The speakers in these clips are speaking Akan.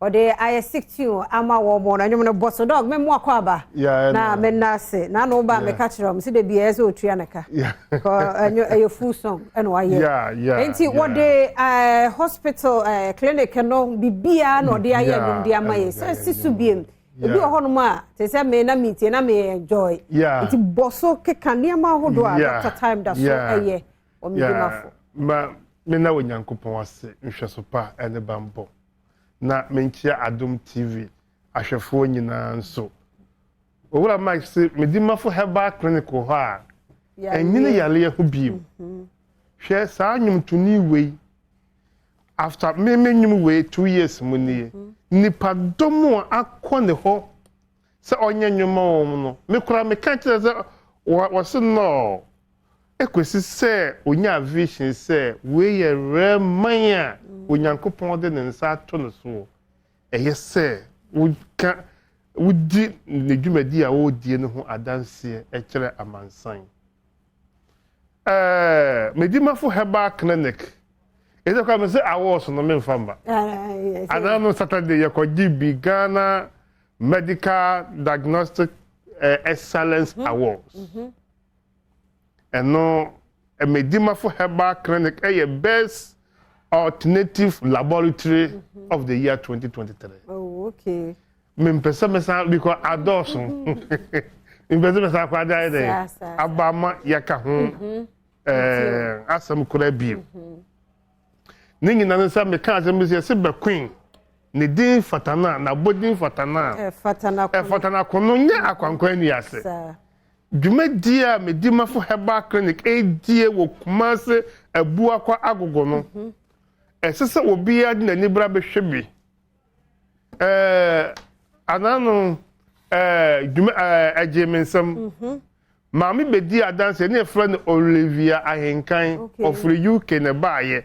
Ɔde ayɛ sick tune ama wɔn mo na nnwom no bɔ so. Dɔg, mɛmo akɔ aba na mɛna ase na ano ba mɛka kyerɛ wɔn sɛ de bi ɛyɛ sɛ otua ne ka ɛnyɛ ɛyɛ full song ɛna wayɛ. Nti wɔde hospital clinic no biribiara na ɔde ayɛ nnwom de ama yɛ sɛ si so biem. Ebi wɔ hɔnom a te sɛ me na me tie na me enjoy. Nti bɔ so keka nneɛma ahodoɔ a Dr. Time da so ɛyɛ wɔn dwumafo. Ma me na wɔ Nyankopɔn ase nhwɛso pa ɛne bambɔ. Na menkyia Adom TV ahwɛfoɔ nyinaa nso. Owura Mike sɛ Medimafo Herbal Clinic wɔ hɔ a ɛnyini yareɛ ho bio. Hwɛ saa nnwomtoni wei, after me me nnwom wei 2 years mu nie, nipadɔm a akɔ ne hɔ sɛ ɔnyɛ nnwom ma wɔn no, me koraa meka kyerɛ sɛ wɔse no ekosi sɛ onya vision sɛ wei yɛ rare man a Onyankopɔn de ne nsa ato no soɔ. Ɛyɛ sɛ woka wodi ne dwumadi a wɔredie no ho adanseɛ kyerɛ amansan. Medimafo Herbal Clinic ɛsɛ kora me sɛ awards no memfa mba anaa no. Saturday yɛkɔgye bi, Ghana Medical Diagnostic Excellence Awards. Ɛno Medimafo Herbal Clinic ɛyɛ Best Alternative Laboratory of the Year 2023. Oh, okay. Mempɛ sɛ mesan because adɔɔso, mempɛ sɛ mesan akɔ ade ayɛ dɛ aba ama yɛka ho asɛm koraa bio. Ne nyinaa no sɛ meka asɛm bi sɛ yɛsɛ bɛqueen ne din fata no a n'abɔ din fata no a ɛfata no akono nyɛ akwankwan ani ase. Dwumadie a Medimafo Herbal Clinic ɛredie wɔ Kumase Abuakwa Agogo no, ɛsɛ sɛ obiara de n'ani bra bɛhwɛ bi. Anano dwuma ɛgye me nsam. Maame bɛdi adanse ne yɛfrɛ no Olivia Ahenkan, ɔfiri UK na ɛbaayɛ.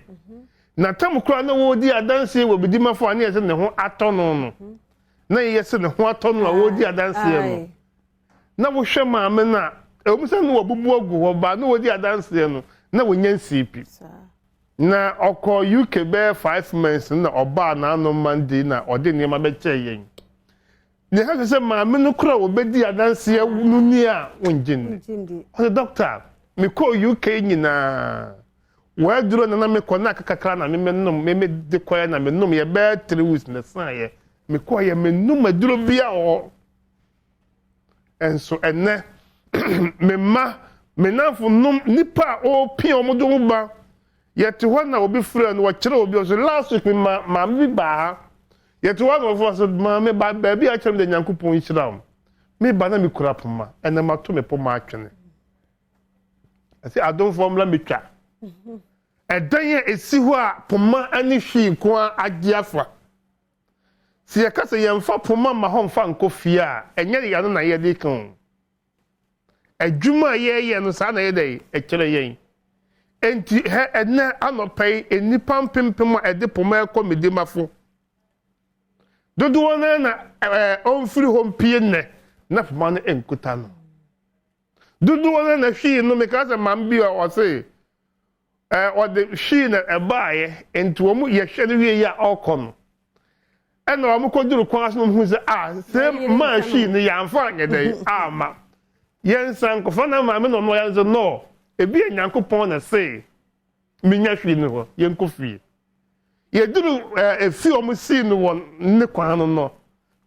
Na tam koraa na wɔredi adanse wɔ Medimafo a ne yɛ sɛ ne ho atɔ no no na yɛyɛ sɛ ne ho atɔ no a wɔredi adanseɛ no, na wohwɛ maame no a ɛwɔ sɛ no wɔbubu agu hɔ ba na wɔdi adanseɛ no na wɔnya nsii pi. Na ɔkɔ UK bɛyɛ 5 months na ɔbaa n'ano Monday na ɔde nneɛma bɛkyɛ yɛn. Nea ɛka sɛ maame no kora wɔbɛdi adanseɛ no ni a wongye nni. Ɔsɛ, "Doctor, mekɔɔ UK nyinaa wɔaduro na na mekɔ na aka kakra na memenom meme de kɔɛ na menom yɛ bɛyɛ 3 weeks na saeɛ. Mekɔɔ yɛ menom aduro bia wɔ hɔ nso ɛnɛ me mma, me namfo nom nipa a ɔrepia wɔn de ho ba." Yɛte hɔ na obi frɛ no, wɔkyerɛ obi ɔsɛ last week ma maame bi baa ha. Yɛte hɔ na wɔfɔ sɛ maame ba baabi a kyerɛ me de Nyankopɔn nhyira wo. Me ba na me kura poma, ɛnɛ ma to me poma atwene. Ɛsɛ adomfoɔ mmra metwa ɛdan a esi hɔ a poma ne hwii nko a agye afa. Sɛ yɛka sɛ yɛmfa poma ma hɔ mfa nkɔ fie a, ɛnyɛ yɛn na yɛde ka o. Adwuma a yɛreyɛ no saa na yɛde ɛkyerɛ yɛn. Nti hɛ ɛnɛ anɔpɛ yi, nnipa mpempem a ɛde poma ɛkɔ Medimafo dodoɔ no na ɔmfiri hɔ mpie nnɛ na poma no nkuta no. Dodoɔ no na hwii no. Meka sɛ maame bi a ɔse ɔde hwii na ɛbaeɛ, nti wɔn yɛhwɛ no wie yi a ɔrekɔ no, ɛna wɔn kɔduru kwan so na wɔn hu sɛ a sɛ maa hwii no yɛamfa anyɛ dɛ ama yɛnsa nkɔfa na maame na ɔno ɔyɛ nso no ebi yɛ Nyankopɔn na se menya hwii no hɔ yɛnkɔ fie. Yɛduru efi wɔn sii no wɔ ne kwan no,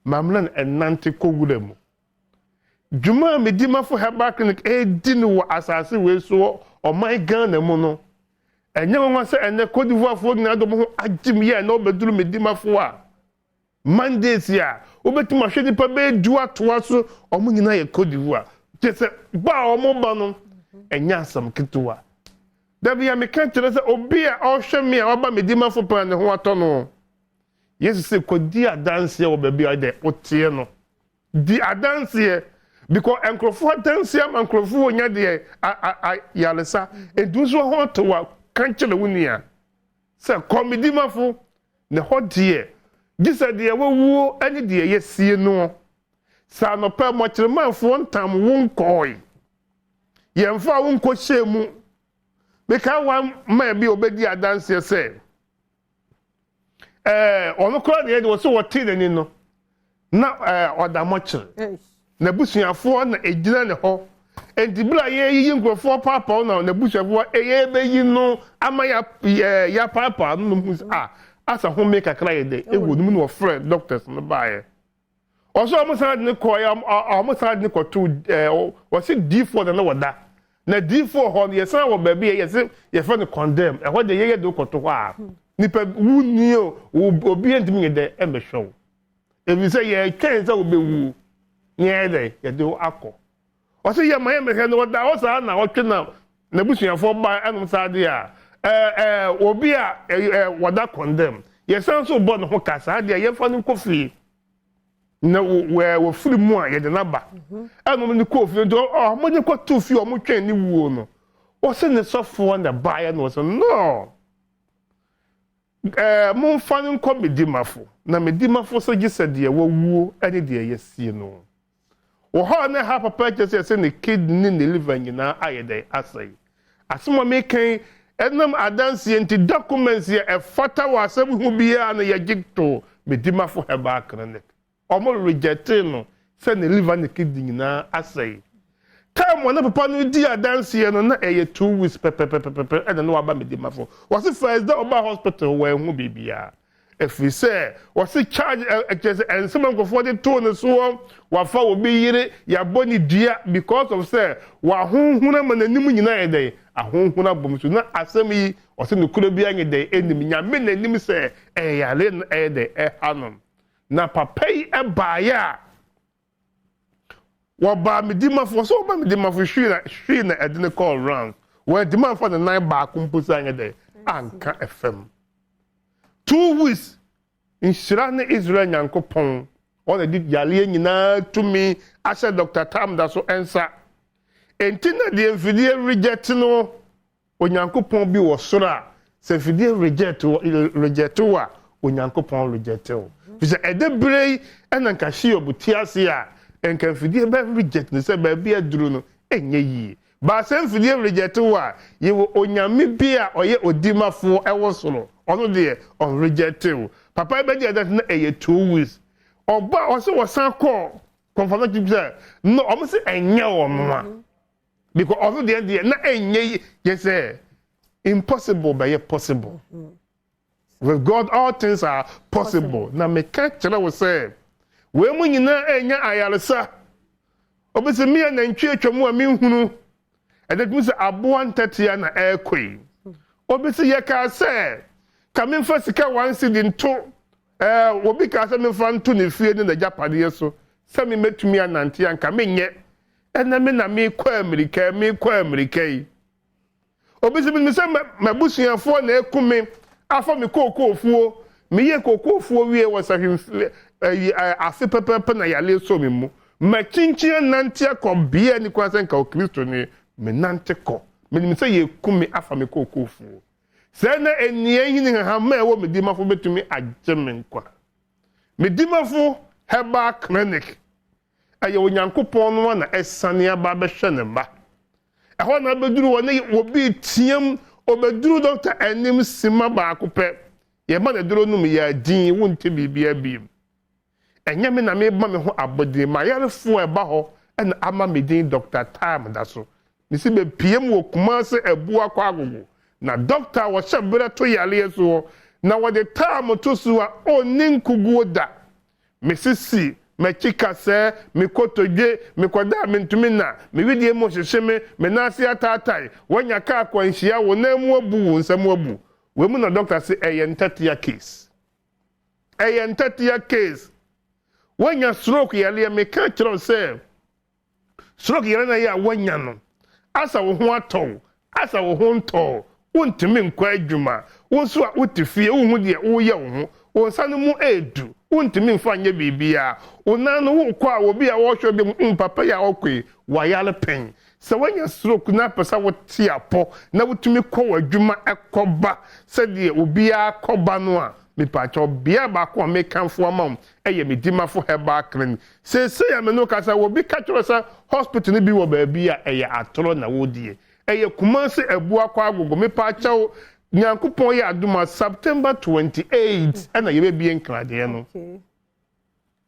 maame no ɛnante kɔ wura mu. Dwuma a Medimafo Herbal Clinic edi no wɔ asase wei so, ɔman Ghana mu no, ɛnyɛ nwanwa sɛ ɛnɛ Cote d'Ivoirefoɔ nyinaa de wɔn ho agye mu yɛ. Ɛnɛ wɔbɛduru Medimafo a Mondays a wobɛtumi ahwɛ nipa bɛyɛ 10 atoa so, wɔn nyinaa yɛ Cote d'Ivoire. Kyerɛ sɛ ba a wɔn ba no ɛnyɛ asɛm ketewa. Dabi a meka kyerɛ sɛ obi a ɔhwɛ me a waba Medimafo pɛn ne ho atɔ no, Yesu sɛ kɔdi adanseɛ wɔ baabi a ɔyɛ woteɛ no. Di adanseɛ because nkurɔfoɔ adanseɛ ama nkurɔfoɔ wɔ nya deɛ yaresa. Edu nso ho ato a ka kyerɛ wo nua sɛ kɔ Medimafo na hɔ deɛ gye sɛ deɛ wawuo ne deɛ yɛsie no. Sɛ anɔpɛ mmɔkyerɛmanfoɔ ntam wo nkɔɔe, yɛmfa wo nkɔhyɛ mu. Meka wa man bi a obɛdi adanseɛ sɛ Ɛɛ ɔno koraa deɛ deɛ ɔsɛ wɔte n'ani no na ɛɛ ɔda mɔkyere. N'abusuafoɔ na egyina ne hɔ. Nti bere a yɛyiyi nkurɔfoɔ paapaa na n'abusuafoɔ yɛbɛyi no ama ya ɛɛ yɛapaapaa no no hu sɛ a asa home kakra yɛ dɛ ɛwɔ ne mu na wɔfrɛ doctors no baeɛ. Ɔsɛ ɔmo san de ne kɔɔ yɛ ɔmo san de ne kɔto ɛɛ wɔsi D4 na ne wɔda. Na D4 hɔ no yɛsan wɔ baabi a yɛsɛ yɛfrɛ no condemn. Ɛhɔ deɛ yɛyɛ de kɔto hɔ a nipa wunni o, obi ntumi nyɛ dɛ ɛmbɛhwɛ wo. Ebi sɛ yɛtwɛn sɛ wobɛwu ne yɛyɛ dɛ yɛde wo akɔ. Ɔsɛ yɛ ma yɛ mɛhwɛ no wɔda hɔ saa na ɔtwe na n'abusuafoɔ ba ɛnom saa deɛ a ɛɛ ɛɛ obi a ɛɛ ɛɛ wɔda condemn yɛsan so bɔ ne ho ka saa deɛ yɛmfa no nkɔ fie na wɔ wɔfiri mu a yɛde n'aba. Ɛnom ne kɔɔ fie nti ɔmo de kɔto fie, ɔmo twɛn ne wuo no, ɔsɛ ne sɔfoɔ na baeɛ na ɔsɛ no momfa no nkɔ Medimafo na Medimafo sɛ gye sɛ deɛ wawuo ne deɛ yɛsie no wɔ hɔ a na ha papa kyerɛ sɛ sɛ ne kidney ne liver nyinaa ayɛ dɛn asɛe. Asɛm a mekan ɛnam adanseɛ nti, documents yɛ ɛfata wɔ asɛm ho biara no yɛgye to Medimafo Herbal Clinic. Ɔmo rejecte no sɛ ne liver ne kidney nyinaa asɛe. Time a ne papa no di adanseɛ no na ɛyɛ 2 weeks pɛpɛpɛpɛpɛ ɛna ne waba Medimafo. Wɔsi first day ɔba hospital, wɔn ɛho biribiara ɛfiri sɛ wɔsi charge ɛ ɛkyɛ sɛ nsɛm a nkurɔfoɔ de too ne soɔ, wafa obi yere, yabɔ ne dua because of sɛ wahohona ma n'anim nyinaa yɛ dɛ ahohona bɔ mu so. Na asɛm yi ɔsɛ nokura bi anyɛ dɛ ɛnim Nyame n'anim sɛ ɛyɛ yare no ɛyɛ dɛ ɛha no. Na papa yi ɛbaayɛ a wɔbaa Medimafo, wɔsɛ wɔba Medimafo hwii na hwii na ɛde ne kɔɔ round, wɔn amfa ne nan baako mpo sɛ anyɛ dɛ anka ɛfam. 2 weeks, nhyira ne Israel Nyankopɔn, ɔna de yareɛ nyinaa tumi ahyɛ Dr. Tam da so nsa. Enti na deɛ mfidie reject no, Onyankopɔn bi wɔ soro a sɛ mfidie reject wo reject wo a, Onyankopɔn reject wo fi sɛ ɛde bere yi ɛna nka Hiob te ase a nka mfidie bɛ reject ne sɛ baabi aduru no ɛnyɛ yie. Baasa mfidie reject wo a, yɛwɔ Onyame bi a ɔyɛ odimafoɔ ɛwɔ soro, ɔno deɛ ɔn reject wo. Papa yi bɛgye ɛdɛ na ɛyɛ 2 weeks ɔba. Ɔsɛ wɔsan kɔɔ confirmation sɛ no, ɔmo sɛ ɛnyɛ ɔno a because ɔno deɛ na ɛnyɛ yi yɛ sɛ impossible bɛyɛ possible. With God all things are possible. Na meka kyerɛ wo sɛ wei mu nyinaa ɛnya ayaresa. Obi sɛ mmea nantwi atwa mu a menhunu ɛdɛ tumi sɛ aboa ntɛtea na ɛrekɔ yi. Obi sɛ yɛkaa sɛ ka memfa sika 1 cedi nto obi kaa sɛ memfa nto ne fie ne n'agyapadeɛ so sɛ memɛtumi anante anka menyɛ ɛna me na mekɔ Amirika, mekɔ Amirika yi. Obi sɛ menim sɛ m'abusuafoɔ na ɛku me afa me kookoofuo. Meyɛ kookoofuo wie wɔ sahwemfie ɛyi afe pɛpɛɛpɛ na yale so me mu. Makyinkyin anante akɔ bea ni kwan sɛ nka Okristoni menante kɔ. Menim sɛ yɛku me afa me kookoofuo sɛ na nnua yi ne hahama a ɛwɔ Medimafo bɛtumi agye me nkwa. Medimafo Herbal Clinic ɛyɛ Onyankopɔn no a na ɛsane aba abɛhwɛ ne mma. Ɛhɔ na abɛduru wɔ ne obi team obɛduru dɔkta anim sima baako pɛ, yɛma ne duro nom yɛ adin, wonte biribiara biem. Ɛnyɛ me na meba me ho abɔden ma ayarefoɔ a ɛba hɔ ɛna ama me din Dr. Time da so. Mesi bepie mu wɔ Kumase Abua kɔ Agogo na dɔkta a wɔhyɛ berɛ to yareɛ soɔ na wɔde time to so a ɔnni nkuguo da. Mesisi m'akyi kasɛɛ, mekotodwe, mekɔda a mentumi na mewidie mu hyehye me, me nan ase ataatae. Woanya kaa akwanhyia, wo nan mu abu, wo nsa mu abu. Wei mu na dɔkta se ɛyɛ ntɛtea case, ɛyɛ ntɛtea case. Woanya stroke yareɛ, meka kyerɛ wo sɛ stroke yare na yɛ a woanya no asa wo ho atɔw asa wo ho ntɔw, wontumi nkɔ adwuma, wo nso a wote fie wohu deɛ woyɛ wo ho, wo nsa no mu edu, wontumi nfa nyɛ biribiara, wo nan no wokɔ a obi a wɔrehwɛ bi mu papa yi a ɔkɔ yi wayare pɛn. Sɛ woanya stroke na apɛ sɛ wote apɔ na wotumi kɔ w'adwuma ɛkɔba sɛdeɛ obiara kɔba no a, mipaakyɛw, bea baako a mekamfo ama wo ɛyɛ Medimafo Herbal Clinic. Seesei a me no kasa, obi ka kyerɛ sɛ hospital no bi wɔ baabi a ɛyɛ atorɔ na wɔdie. Ɛyɛ Kumase Abua kɔ Agogo. Mipaakyɛw. Nyankopɔn yɛ adom a, September 28 ɛna yɛbɛbie nkradeɛ no.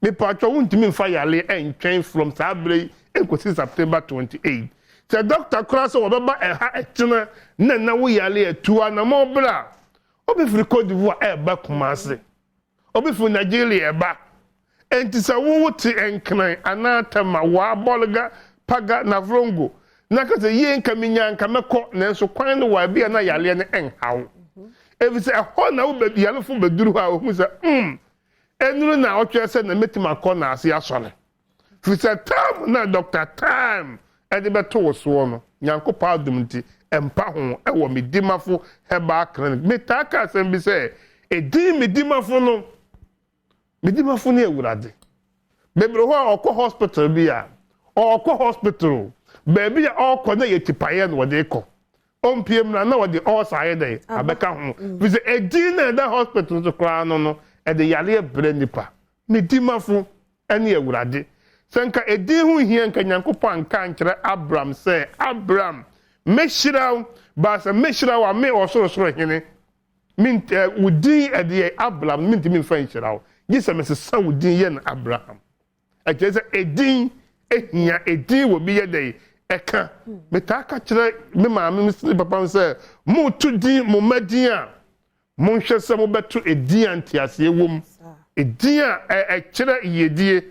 Mepatwɔ, wontumi mfa yareɛ ɛntwɛn from saa berɛ yi ɛnkɔsi September 28. Sɛ doctor koraa sɛ wɔbɛba ɛha ɛkyena na na wo yareɛ tu anammɔn berɛ a, obi firi Cote d'Ivoire ɛɛba Kumase, obi firi Nigeria ɛba. Enti sɛ wo te Nkran anaa Tema, Wa, Bolga, Paga, Navrongo na ka sɛ yie nka menya nka mɛkɔ, nanso kwan no wa bi a na yareɛ no ɛnha wo. Ɛfiri sɛ ɛhɔ na wo yarefo bɛduru hɔ a wɔhu sɛ ɛnuru na ɔtwerɛ sɛ na mɛtumi akɔ naase asɔre. Firi sɛ time na Doctor Time ɛde bɛto wo soɔ no, Nyankopɔn adom nti ɛmpa ho ɛwɔ Medimafo Herbal Clinic. Metaa ka asɛm bi sɛ ɛdin Medimafo no, Medimafo ne Awurade. Bebree hɔ a ɔkɔ hospital bi a, ɔkɔ hospital baabi a ɔkɔ na yɛ tipaeɛ na wɔde kɔ. Ɔmpie mu na na wɔde ɔɔsa ayɛ dɛ abɛka ho. Firi sɛ ɛdin na ɛda hospital so koraa no, ɛde yareɛ brɛ nipa. Medimafo ɛne Awurade. Sɛ nka ɛdin ho hia nka Nyankopɔn anka nkyerɛ Abraham sɛ, Abraham, mɛhyira wo, baasa mɛhyira wo a me ɔsorosoro hene. Wo din ɛde yɛ Abraham, mentumi mfa nhyira wo. Gye sɛ mesesa wo din yɛ no Abraham. Ɛkyerɛ sɛ ɛdin ehia, ɛdin wɔ bi yɛ dɛ ɛka. Metaa ka kyerɛ me maame ne papa sɛ, moto din, mo mma din a, monhwɛ sɛ mobɛto ɛdin a nteaseɛ wɔ mu. Ɛdin a ɛkyerɛ yiedie.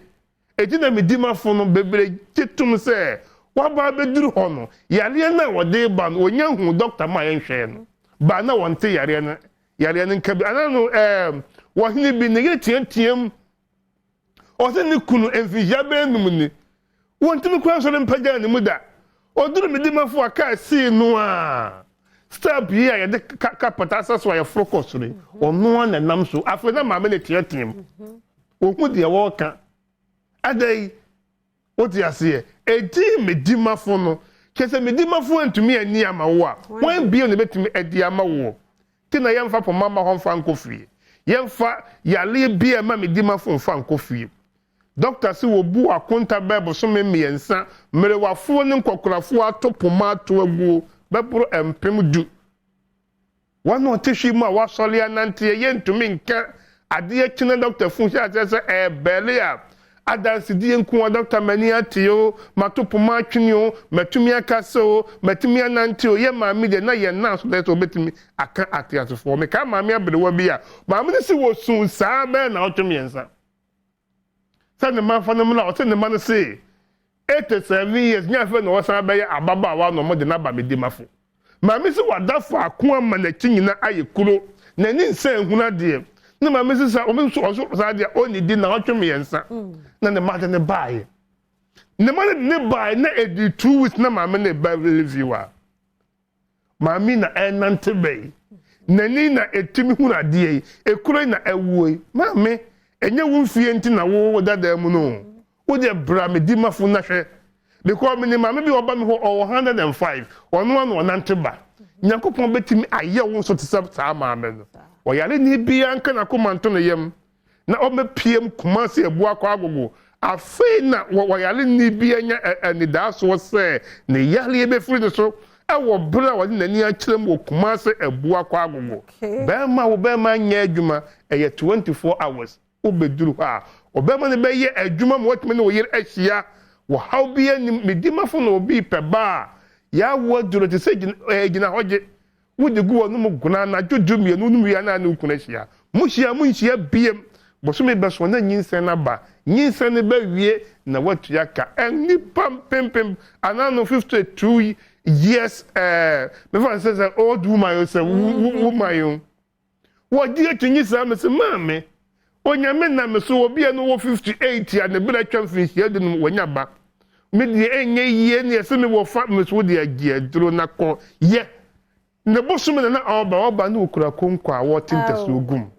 Ɛdin na Medimafo no bebree gye tom sɛ waba abɛduru hɔ no, yareɛ no a wɔde ba no, wɔnya hu dɔkta ma yɛnhwɛ no. Ba na wɔnte yareɛ no, yareɛ no nka bi. Anaa no, wɔhene bi ne yere teateam. Ɔsɛ ne kunu mfinhyia bɛyɛ num ni. Wɔntumi kura nsɔre mpagya ne mu da. Ɔduru Medimafo a kaa sii no a, step yi a yɛde carpet asa so a yɛforo kɔ soro yi, ɔno ara na nam so. Afei na maame ne teateam. Ohu deɛ wɔreka. Adɛn, wote aseɛ? Ɛdin Medimafo no, kyerɛ sɛ Medimafo antumi ani ama wo a, wɔn bio na ebɛtumi adi ama wo. Ti na yɛmfa pɔmma mma hɔ mfa nkɔ fie. Yɛmfa yareɛ bi a ɛma Medimafo mfa nkɔ fie. Dɔkta sɛ wɔbu akonta bɛɛ bosome 3, mmerewafoɔ ne nkɔkorafoɔ ato poma ato aguo bɛboro 10,000. Wɔn a ɔte hwi mu a wɔasɔre ananteɛ yɛntumi nka adeɛ kyena dɔkta fun hyɛ aseɛ sɛ ɛɛbɛle a adansedie nko a dɔkta m'ani ate o, mato poma atwene o, matumi akasa o, matumi anante o. Yɛ maame deɛ na yɛn nan so dɛ sɛ wɔbɛtumi aka ateasefoɔ. Mekaa maame aberewa bi a maame no si wɔ sun saa bɛyɛ na ɔtwe 3 sɛ ne mma fa no mu na ɔsɛ ne mma no se 87 years nya afei na ɔsan bɛyɛ ababaawa na ɔmo de n'aba Medimafo. Maame si wada faako ama n'akyi nyina ayɛ kuro, n'ani nsa ehunu adeɛ. Ne maame si sa ɔmo nso ɔso saa adeɛ ɔnidi na ɔtwe 3 na ne mma de ne baeɛ. Ne mma de ne baeɛ na edi 2 weeks na maame ne ba review a maame na ɛnante bɛyi n'ani na etimi hunu adeɛ yi ekuro yi na ɛwuo yi. Maame, ɛnyɛ wo mfie nti na wo dada mu no, wo deɛ bra Medimafo na hwɛ, because me ne maame bi ɔba mi hɔ ɔwɔ 105, ɔno ano ɔnante ba. Nyankopɔn bɛtumi ayɛ wo nso te sɛ saa maame no. Ɔyare ni biara nka n'akoma nto ne yam na ɔmɛpiem Kumase Abuakɔ Agogo. Afei na wɔyare ni bi anya anidaasoɔ sɛ ne yareɛ bɛfiri ne so ɛwɔ berɛ a wɔde n'ani akyerɛ mu wɔ Kumase Abuakɔ Agogo. Bɛrima wo bɛrima nyɛ adwuma ɛyɛ 24 hours. Wobɛduru hɔ a ɔbɛrima no bɛyɛ adwuma ma watumi ne wo yere ahyia. Wɔhaw bi anim Medimafo na obi pɛ ba a yɛawo aduro te sɛ gyina hɔ gye wode gu wɔn mu gona anadwo 12 nom wia na ne wo kunu ahyia. Mohyia monhyia biem bosome bɛso na nyinsɛn no aba. Nyinsɛn no bɛwie na watua ka. Nnipa mpempem anaa no 52 years mefa sɛ old woman o, sɛ woman o, wɔgye akyi saa. Me sɛ maame, Onyame nam me so obi a no wɔ 58 a ne berɛ atwa mfirinhyia 15 wanya ba. Me deɛ ɛnyɛ yie ne ɛsɛ me wɔ fa me so deɛ agye aduro na kɔ yɛ ne bosome na na ɔba ne okura konko a wɔte ntasuo gum.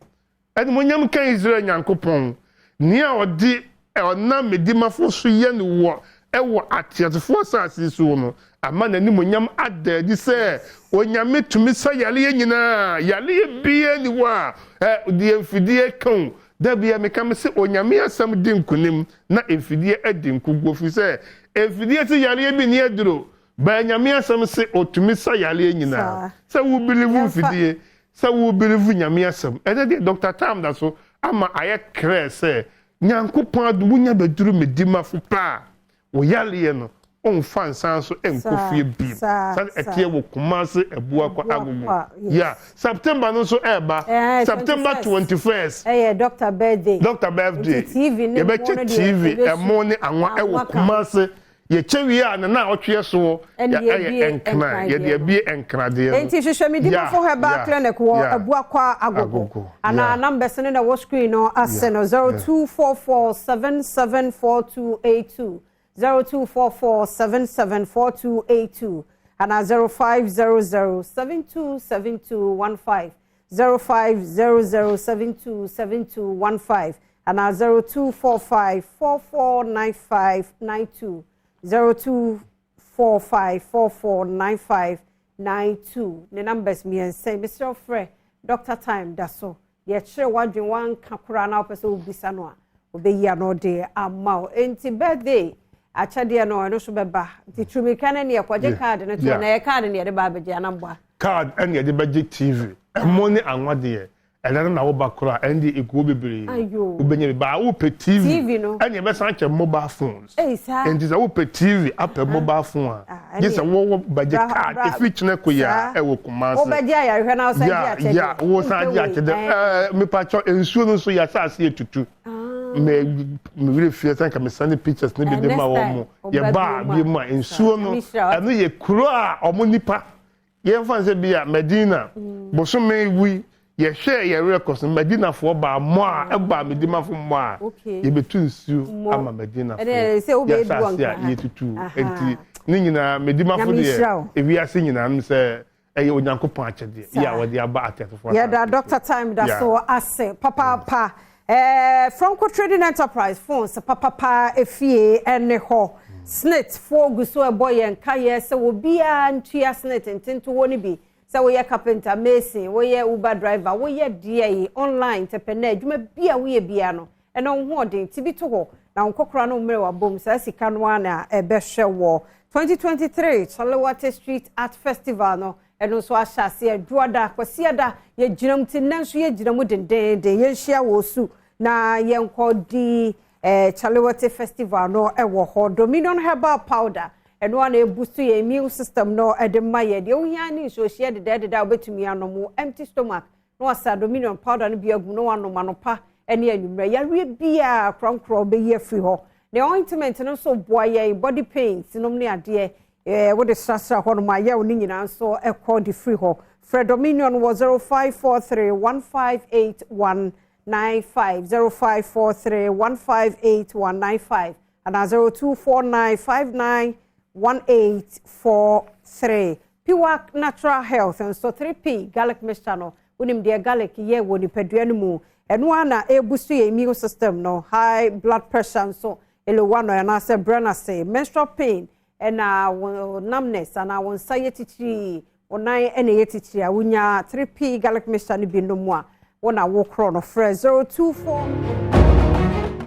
Ɛnumonyam ka Israel Nyankopɔn nea ɔde ɔnam Medimafo so yɛ no wɔ ɛwɔ ateasefoɔ asase so no ama n'animonyam ada adi sɛ Onyame tumi sa yareɛ nyinaa. Yareɛ biara ni hɔ a deɛ mfidie ka o. Da bia meka me sɛ Onyame asɛm di nkonim na mfidie adi nkoguo, firi sɛ mfidie sɛ yareɛ bi ni aduro. Bɛɛ Nyame asɛm se otumi sa yareɛ nyinaa. Sɛ wo believe mfidie, sɛ wo believe Nyame asɛm. Ɛnɛ deɛ Doctor Tam da so ama ayɛ clear sɛ Nyankopɔn adom wonya bɛduru Medimafo pɛ a, wo yareɛ no womfa nsan so nkɔ fie bio. Saa na ɛteɛ wɔ Kumasi Abuakwa Agogo. Yeah. September no nso ɛreba. September 21st. Ɛyɛ Doctor birthday. Doctor birthday. Yɛbɛkyɛ TV, ɛmo ne anwa ɛwɔ Kumasi. Yɛkyɛ wie a, ne naawɔtweɛ soɔ yɛ nkran, yɛde abue nkradeɛ no. Enti hwehwɛ me Dimafo Herbal Clinic wɔ Abuakwa Agogo anaa numbers no na ɛwɔ screen no ase no 0244774282, 0244774282 anaa 0500727215, 0500727215 anaa 0245449592, 0245449592. Ne numbers mmiɛnsa yi, mesrɛ wo frɛ Doctor Time da so. Deɛ ɛkyerɛ w'adwene wanka koraa na wopɛ sɛ wobisa no a, ɔbɛyi ano de ama wo. Enti birthday akyɛdeɛ no, ɛno nso bɛba. Nti turumika no neɛ kɔgye card no to na ɛyɛ card ne yɛde ba abɛgye anamboa. Card ɛne yɛde bɛgye TV, ɛmo ne anwa deɛ. Ɛna no na wo ba koraa ɛnde ekuo bebree wobɛnya bi baa wopɛ TV ɛne ɛbɛsan akyɛ mobile phones nti sɛ wopɛ TV apɛ mobile phone a gye sɛ wɔwɔ bɛgye card efi kyena kɔ yi a ɛwɔ Kumasi wobɛgye ayarehwɛ na wosan gye akyɛdeɛ ya wosan gye akyɛdeɛ ɛɛ mepakyɛ nsuo no nso yɛ asase yɛ tutu mɛ me werɛ fie sɛ nka mesane pictures ne bi de ma wɔn mo yɛ baa bi mu a nsuo no ɛno yɛ kuro a wɔn nipa Yɛmfa no sɛ bi a Madina bosome wui, yɛhwɛɛ yɛn records no, Madinafoɔ baa mmɔ a, ɛbaa Medimafo mmɔ a, yɛbɛtu nsuo ama Madinafoɔ. Yɛ asase a yɛtutu. Nti ne nyinaa, Medimafo deɛ, ewiase nyinaa no sɛ ɛyɛ Onyankopɔn akyɛdeɛ yɛ a wɔde aba ateasefoɔ asase. Yɛda Dr. Time da so ase papaapa. Eh, Franco Trading Enterprise phones papapa efie ɛne hɔ. Snit foɔ gu so ɛbɔ yɛn kayɛ sɛ obiara ntua snit ntentoɔ no bi. Sɛ woyɛ carpenter, mason, woyɛ Uber driver, woyɛ deɛ yi, online, entrepreneur, adwuma bi a woyɛ biara no, ɛna wo ho ɔden, ti bi to hɔ na wo nkɔkora no mmerɛ wabom, saa sika no ara na ɛbɛhwɛ wɔ. 2023 Chalewote Street Art Festival no, Ɛno nso ahyɛ aseɛ Dwoada, Kwasiada, yɛgyina mu ti nnɛ nso yɛgyina mu dendeenden. Yɛnhyia wɔ Osu na yɛnkɔ di eh, Chalewete Festival no wɔ hɔ. Dominion Herbal Powder, ɛno ara na ɛbustu yɛn immune system no de ma yɛ. Deɛ wohia ne nsuohyeɛ dedɛɛdedɛ a wobɛtumi anom wo empty stomach na wasa Dominion powder no bi agu na wanom anɔpa ne anwummerɛ. Yareɛ biara korankorɔ wobɛyi afiri hɔ. Ne ointment no nso boa yɛn body pains nom ne adeɛ eh, wode srasra hɔ nom a yaw no nyinaa nso ɛkɔ de firi hɔ. Frɛ Dominion wɔ 0543 158195 0543 158195 anaa 0249 591843. Piwak Natural Health nso 3P garlic mixture no, wonim deɛ garlic yɛ wɔ nipadua no mu. Ɛno ara na ɛrebusu yɛn immune system no, high blood pressure nso elowa no anaasɛ brɛ no ase, menstrual pain ɛna wo numbness anaa wo nsa yɛ titiri, wo nan ɛna ɛyɛ titiri a wonya 3P garlic mixture no bi nom a, wo na wokorɔ no. Frɛ 024